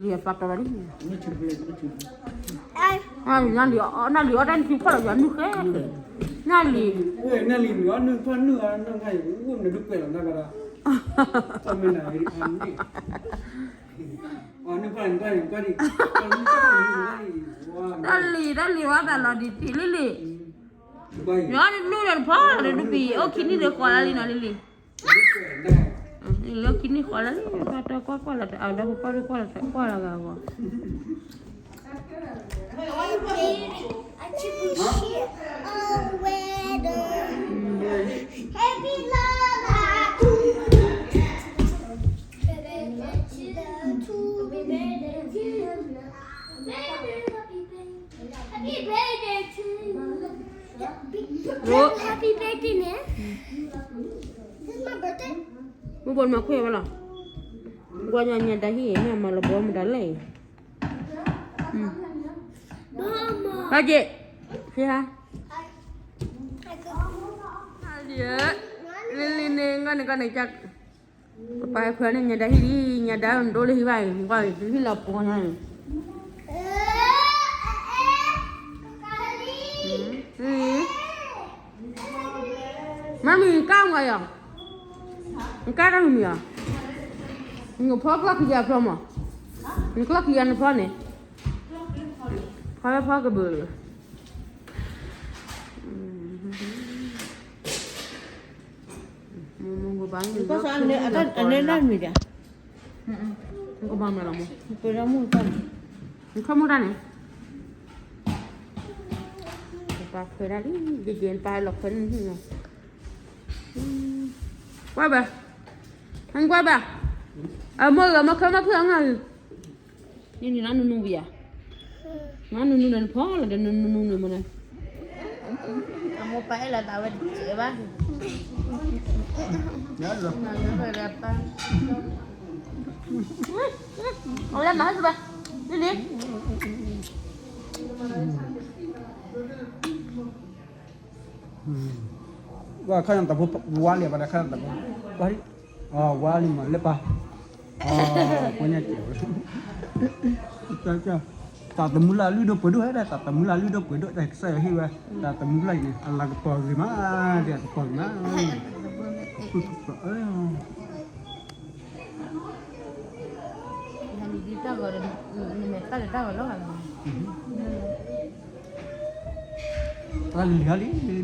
လံပာ်တီလီၤလံ, နလံၤအီၣ်တၢ်နခံဖီၣ်လီၤယွၤနုၢ်ဃဲဃဲ, နလံၤ, နလံၤနုၢ်အီၣ်နုၢ်ဖီၣ်နုၢ်အီၣ်နုၢ်ဃဲ, နဒုးကွဲးလီၤနၤဘၣ်ဒီး, တၢ်မ့ၢ်နၤ, တၢ်လံၤတၢ်လံၤဝဲသးလီၤဒ်တံၢ်လံလံၤ, ယွၤနုၢ်နုၢ်ဒီးနဖီၣ်ဒီးဒုးပံၤ အိၣ်ခံနံၣ်ဒီးဃီလၢလံနီၤလံလံၤ လၢခံနံၣ်ဃီလၢလံ ဘၣ်တၢ်ကွၢ်ကွၢ်လီၤတၢ် အဒီဖိပၢ်ဒိၣ်ကွၢ်လီၤတၢ်ကွၢ်လီၤဂၤဂီၤ Happy birthday to you. Happy birthday န့ၣ် မုၢ်ဘိမၤခွဲးဝဲလီၤ, ကွၢ်ညါညါဒါဟံၣ် မ့ၢ်မၤလီၤဘီမတၤလဲၣ်, ဘၣ်က့ၤ, ဖဲဟါ, လံလံန့ၣ် ငါန့ၣ်ကန့ၣ် ပပၢ်ခွဲးန့ၣ် ညါဒါဟံၣ်လံ ညါဒါနဒိလၢဟံၣ်ဘၣ်အံၤ ကွၢ်ဟံၣ်လီၤပှီၤညါအံၤ, မ့ၢ်မ့ၢ်ကါမ့ၢ်ယီၤ, နကါတၢ်မ့ၢ်မ့ၢ်ယီၤ, နကဖီကျီၢ်ခံယၤဖျီမး, နကျီၢ်ခံယၤနဖီန့ၣ်, ဖီဖီကဘၢၣ် မ့ၢ်မ့ၢ်ကဘၣ်န့ၣ် အန့ၣ်လၢမ့ၢ်ဒၣ်, နကဘၣ်မၤလီၤမး, နခၢၣ်မုၢ်တၢ်န့ၣ်, ပပၢ်ခွဲးဒၣ်လံ, ယယဲၢ်ပၢ်လီၤခွဲးန့ၣ်, ကွၢ်ဘၣ်, ကွၢ်ဘၣ်, အမိၢ်ဂၤမ့ၢ်ခၢၣ်မ့ၢ်ခၢၣ်အငါအံၤ နနုၤနုၤဘၣ်ယၤ, နနုၤနုၤဒီးနဖီလီၤဒီးနနုၤနုၤန့ၣ်မ့ၢ်န့ၣ်, အမိၢ်ပၢ်အဲၣ်လီၤသးဝဲတစဲးဘၣ်, အဝဲမၤဟဲစဘၣ်, လံလံ ဝါခါနတၢ်ဖိဝါလံဘၣ်ဒီးခါနတၢ်ဖိ, ဝါလံမးလၢပၢ်, ပှၤညါကဲးဝဲ, တၢ်တမူလၢအလုၢ်ဒိၣ်ပှ့ၤဒိၣ်ဟဲဒၣ် တၢ်တမူလၢအလုၢ်ဒိၣ်ပှ့ၤဒိၣ် တၢ်ကစၢ်ယွၤဟ့ၣ်ဝဲ, တၢ်တမူလၢအံၤန့ၣ် အလၤကပီၤဂ့ၤမး, ဒ်အကပီၤဂ့ၤမး, တၢ်လံၤဟါလံ ဒီပ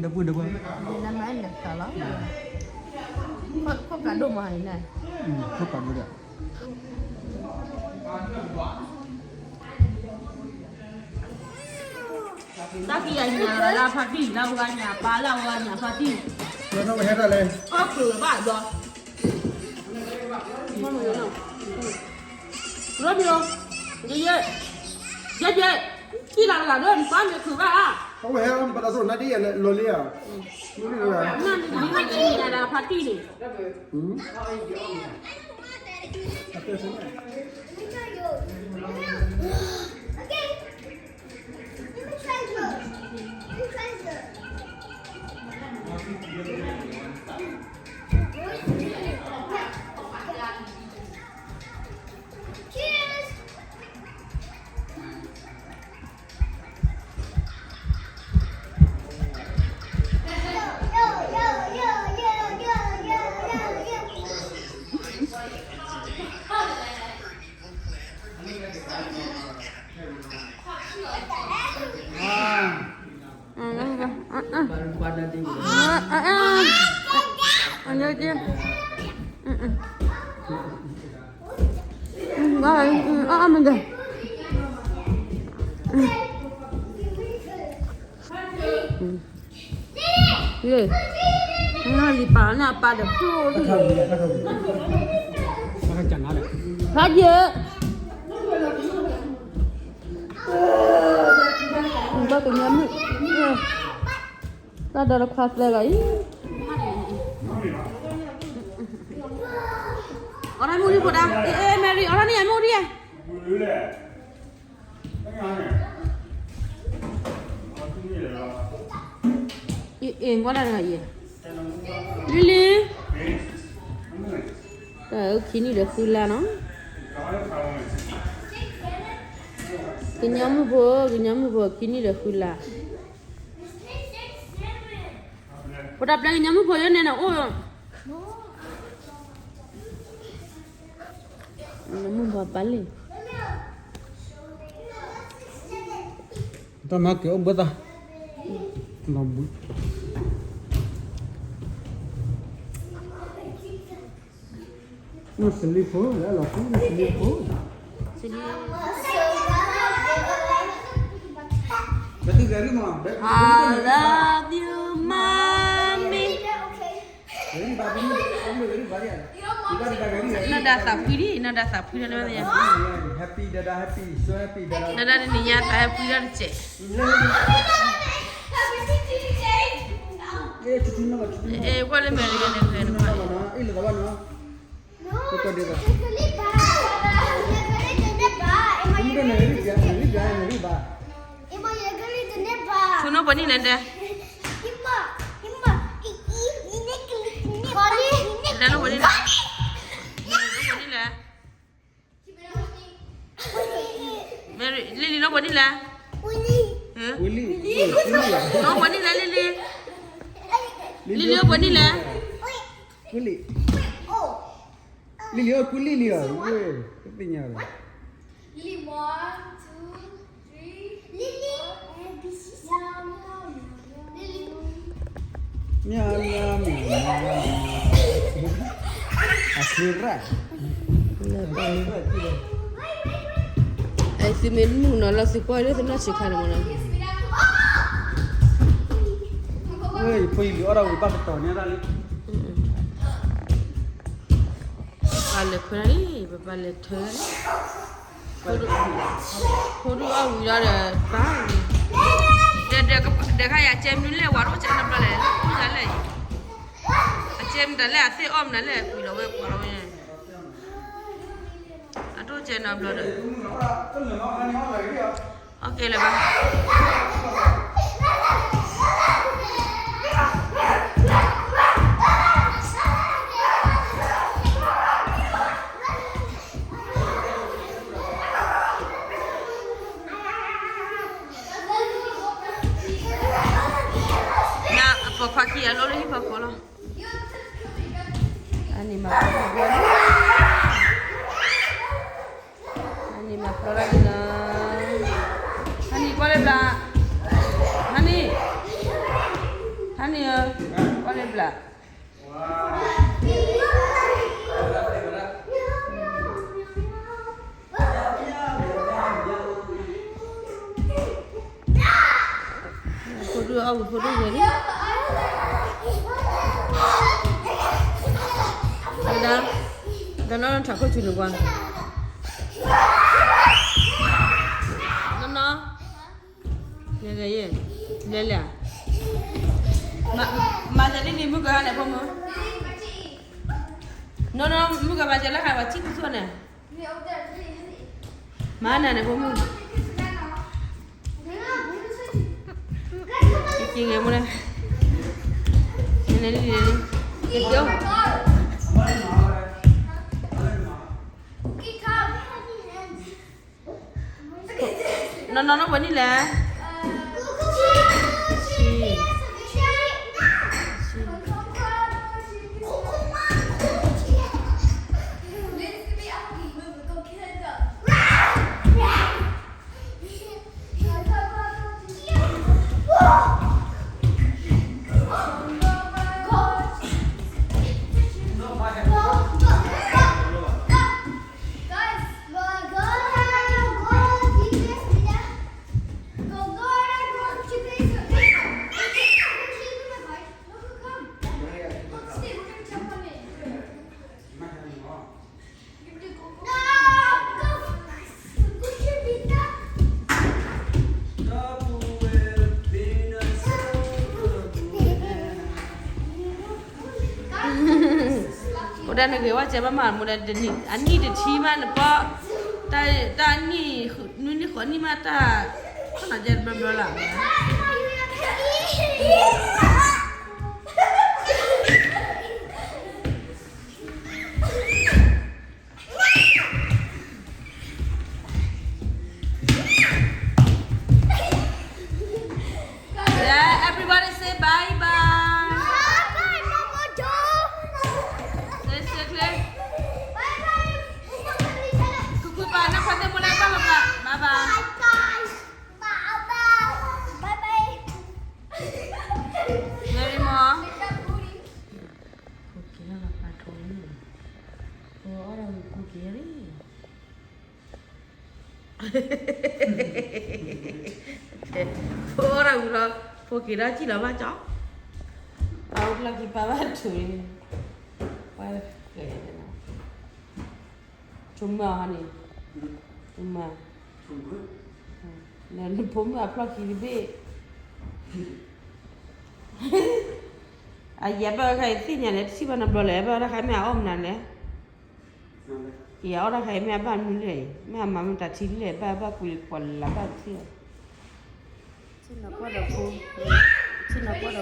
ုၢ်ဒီဝဲၢ်, ခိၣ်ကးဒိၣ်မး, ခိၣ်ကးဒိၣ်ဒီး တၢ်ကံၢ်အညၣ်လၢအဖါတံၢ် လၢအဝဲညၣ်ပၢ် လၢအဝဲညၣ်ဖါတံၢ်, ဟဲဒၣ်လဲၣ်, အီၣ်ကုၢ်ဘၣ်ဒီး ရိမ့ၤ, ယဲယဲ, ယဲယဲ, ကံၢ်လၢ်လၢ်ဒီး နပၢ်မ့ၢ်ခုၣ်ဘၣ်ဧါ, အဝဲဟဲဘၣ်တၢ်သိၣ်နါဒ်ယဲလီၤလံဧါ, နါဒ်ယဲလၢဖါတံၢ်န့ၣ် လံပာ်န့ၣ်အပၢ်ဒီးဖျိ, ဖးယဲၢ်, ဘၣ်ကညါမုၣ်, တၢ်ဒီးတခွါသၢဂၤအံၤ, အီၣ်တၢ်မုၢ်ဒံးဖိဒါ, အဲ Mary အီၣ်တၢ်န့ၣ်ယမုၢ်ဒံးဧါ အ့ၣ် ကွၢ်တၢ်တဂၤအံၤ, လံလံ, တၢ်အုၣ်ခံနံၣ်ဒီးဃုလါနီၤ, ကညီမုၣ်ဖိ, ကညီမုၣ်ဖိခံနံၣ်ဒီးဃုလါ, ပတၢ်ပျဲကညီမုၣ်ဖိယဲန့ၣ်နအိၣ်, ကညီမုၣ်ဖိပၢ်လံ, တၢ်မၤက့ၤအိၣ်ဘၣ်သး, လီၤဘှံး, နစလံဖိ, လၢလီၤဖိ နစလံဖိ, လၢသုဂဲၤရံၣ်မး, I love you, mommy. နဒၣ်သးဖှံဒံး, နဒၣ်သးဖှံဒံးလၢ, Happy ဒၣ်ဒၣ် Happy, so happy ဒၣ်ဒၣ်, နဒၣ်နံၤညါသးဟဲဖှံဒၣ်တစဲး, ကွၢ်လၢမဲာ်ရံန့ၣ်, ဆူနိပှၤနံၣ်လဲၣ်တဲ, ဆူနိပှၤနံၣ်လဲၣ်, နိပှၤနံၣ်လဲၣ်, လံလံ နိပှၤနံၣ်လဲၣ်, နိပှၤနံၣ်လဲၣ် လံလံ, လံလံ အိၣ်ပှၤနံၣ်လဲၣ်, လံလံ အိၣ်ကွံာ်လံလံအီၤ, သ့ၣ်ညါလီၤ. Meow, meow, meow, meow. အချံရၣ်, သုမ့ၢ်မုၢ်နီၤလီၤ သုကွၢ်လၢသုနီၢ်ဆံးခါန့ၣ်မ့ၢ်နီၤ, ယဖိယလံၤအီၣ်ဒၣ်ဝံၤဘၣ်ကတီၤန့ၣ်ဒၣ်လံ. ပပၢ်လဲၤခွဲးလံ, ပပၢ်လဲၤထၢလံ, ဖိဒိၣ်အီၣ်ဝံၤဒီး ပၢ်, ဒီးခါယၤ အကဲမနုၤလဲၣ် ဝၤတအိၣ်ကဲနီတဘျီလဲၣ်, အိၣ်ယၤလဲၣ်, အကဲမတၤလဲၣ် အသ့ၣ်အီၣ်မနုၤလဲၣ် ကွံာ်လီၤဝဲကွၢ်လီၤဝဲ, အတအိၣ်ကဲနီတဘျီဒီး အီၣ်ကဲလၢၤဘၣ်. အပိာ်ခွါခံဂၤလီၤလၢဟံၣ်ဖီခိၣ်လီၤ. အန့ၣ်မၤပျီဒၣ်လံ, အန့ၣ်မၤပျီဒၣ်လံလီၤ. ဟါနံၣ်ကွၢ်လၢဘျး, ဟါနံၣ်, ဟါနံၣ်ဧၢ, ကွၢ်လၢဘျး. ဖိဒိၣ်အီၣ်ဝံၤဖိဒိၣ်ဂဲၤလံ, ဝဲဒၣ်, ဒီးနီၢ်နီၢ်ထးခိၣ်ဆူန့ၣ်ကွၢ်, နီၢ်နီၢ်, ယဂဲၤယဲ, ဘျဲလဲၣ်, မၤစၢၤဒ်န့ၣ် မုၢ်ကဟါန့ၣ်ဖိမုၣ်, နီၢ်နီၢ် မုၢ်ကမၤစၢၤလၢဟါ ပှၤထံၣ်ကသူၣ်န့ၣ်, မၤနၤန့ၣ်ဖိမုၣ်, က့ၤဂဲၤမူလဲၣ်, နလံ, က့ၤ, နီၢ်နီၢ် နီၢ်ပှဲၤနံၣ်လဲၣ်, ဆံ, ဆံ. အိၣ်ဒၣ်နဂ့ၤဝဲ ကဲဘၣ်မးမူဒါ အနံၣ်တထံၣ်မးနပီ, တၢ်အနံၣ်, နွံနံၣ်ဃိးနံၣ်မး တၢ်ခီၣ်နီၤကဲတဘျီဘျီလီၤ. အ ဖိအီၣ်တၢ်ဝံၤလီၤ, ဖိက့ၤဒီးစံၣ်လီၤဘၣ်ကၠီ, အဝဲလီၢ်ခံပၢ်ဘၣ်ထူး, ပှၤကဲ, ဆိကမိၣ်ဟီန့ၣ်, ဆိကမိၣ်, နဖိမုၣ်အဖျီၣ်ခံတဘ့ၣ်, အယဲဘၣ်ခါအံၤသ့ၣ်ညါလဲၣ်, တထံၣ်ဘၣ်နီတဘျီလဲၣ်, ဘၣ်ဝဲဒၣ်ခါမ့ၢ်အအီၣ်မနုၤလဲၣ်, ယအီၣ်ဒၣ်ခါအံၤမ့ၢ်အဘၣ်မနုၤလဲၣ်, မ့ၢ်အမၤမုာ်တၢ်ထံလဲၣ်, ဘၣ်ဘၣ်ကွံာ်ပှၤလၢဘၣ်သ့ၣ်, ဆ့ၣ်နီၤပှၢ်ဒီးဖိ, ဆ့ၣ်နီၤပှၢ်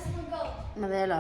ဒီးဖိ,